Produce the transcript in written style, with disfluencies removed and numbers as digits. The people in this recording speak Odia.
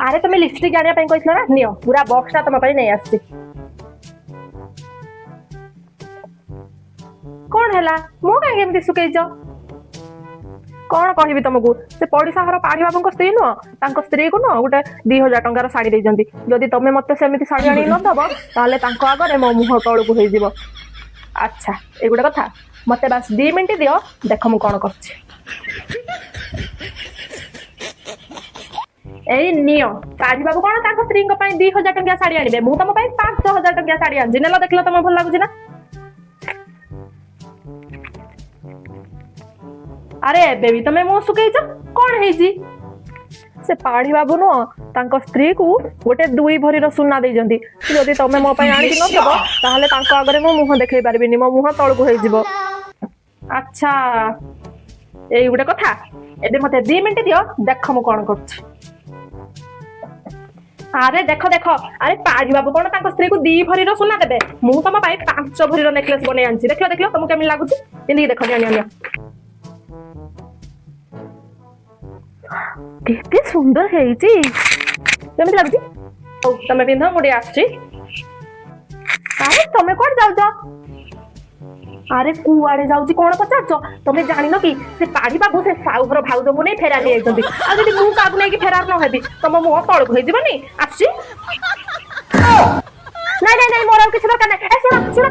ଆରେ ତମେ ଲିପଷ୍ଟିକ୍ ଆଣିବା ପାଇଁ କହିଥିଲ ନା, ନିଅ, ପୁରା ବକ୍ସଟା ତମ ପାଇଁ ନେଇ ଆସିଛି। କଣ ହେଲା, ମୁଁ କାହିଁକି ଏମିତି ଶୁଖେଇଛ? କଣ କହିବି ତମକୁ, ସେ ପଡିଶା ଘର ପାଢୀ ବାବୁଙ୍କ ସ୍ତ୍ରୀ ନୁହଁ, ତାଙ୍କ ସ୍ତ୍ରୀକୁ ନୁହଁ ଗୋଟେ 2000 ଟଙ୍କାର ଶାଢୀ ଦେଇଛନ୍ତି। ଯଦି ତମେ ମତେ ସେମିତି ଶାଢୀ ଆଣିକି ନଦବ, ତାହେଲେ ତାଙ୍କ ଆଗରେ ମୋ ମୁହଁ ତଳକୁ ହେଇଯିବ। ଆଚ୍ଛା, ଏଇ ଗୋଟେ କଥା, ମତେ ବାସ୍ 2 ମିନିଟ୍ ଦିଅ, ଦେଖ ମୁଁ କଣ କରୁଛି। ଏଇ ନିଅ, ପାଢୀ ବାବୁ କଣ ତାଙ୍କ ସ୍ତ୍ରୀଙ୍କ ପାଇଁ 2000 ଟଙ୍କିଆ ଶାଢୀ ଆଣିବେ, ମୁଁ ତମ ପାଇଁ 5000 ଟଙ୍କିଆ ଶାଢୀ ଆଣିଛି। ନେଲ, ଦେଖିଲ ତମ ଭଲ ଲାଗୁଛି ନା? ଆରେ ଏବେ ବି ତମେ ମୁହଁ ଶୁଖେଇଛ, କଣ ହେଇଛି? ସେ ପାଢୀ ବାବୁ ନୁହଁ ତାଙ୍କ ସ୍ତ୍ରୀକୁ ଗୋଟେ 2 ଭରିର ସୁନା ଦେଇଛନ୍ତି। ଯଦି ତମେ ମୋ ପାଇଁ ଆଣିକି ନଦବ, ତାହେଲେ ତାଙ୍କ ଆଗରେ ମୁଁ ମୁହଁ ଦେଖେଇ ପାରିବିନି, ମୋ ମୁହଁ ତଳକୁ ହେଇଯିବ। ଆଚ୍ଛା, ଏଇ ଗୋଟେ କଥା, ଏବେ ମତେ 2 ମିନିଟ୍ ଦିଅ, ଦେଖ ମୁଁ କଣ କରୁଛି। ଆରେ ଦେଖ ଦେଖ, ଆରେ ପାଢୀ ବାବୁ କଣ ତାଙ୍କ ସ୍ତ୍ରୀକୁ 2 ଭରିର ସୁନା ଦେବେ, ମୁଁ ତମ ପାଇଁ 5 ଭରିର ନେକଲେସ ବନେଇ ଆଣିଛି। ଦେଖିଲ ଦେଖିଲ, ତମକୁ କେମିତି ଲାଗୁଛି? ପିନ୍ଧିକି ଦେଖ, ନିଅ ନିଅ ନିଅ, କେତେ ସୁନ୍ଦର ହେଇଛି, କେମିତି ଲାଗୁଛି? ହଉ ତମେ ପିନ୍ଧ, ମୁଁ ଟିକେ ଆସୁଛି। ଆରେ ତମେ କୁଆଡେ ଯାଉଛ? ଆରେ କୁଆଡେ ଯାଉଛି କଣ ପଚାରୁଛ? ତମେ ଜାଣିନ କି ସେ ପାଢୀ ବାବୁ ସେ ସାଉଘର ଭାଉଜଙ୍କୁ ନେଇ ଫେରାର ହେଇଯାଇଛନ୍ତି। ଆଉ ଯଦି ମୁଁ କାହାକୁ ନେଇକି ଫେରାର ନ ହେବି, ତମ ମୁହଁ ତଳକୁ ହେଇଯିବନି? ଆସୁଛି। ନାଇଁ ନାଇଁ ନାଇଁ, ମୋର ଆଉ କିଛି ଦରକାର ନାହିଁ। ଏ ଶୁଣ ଶୁଣ।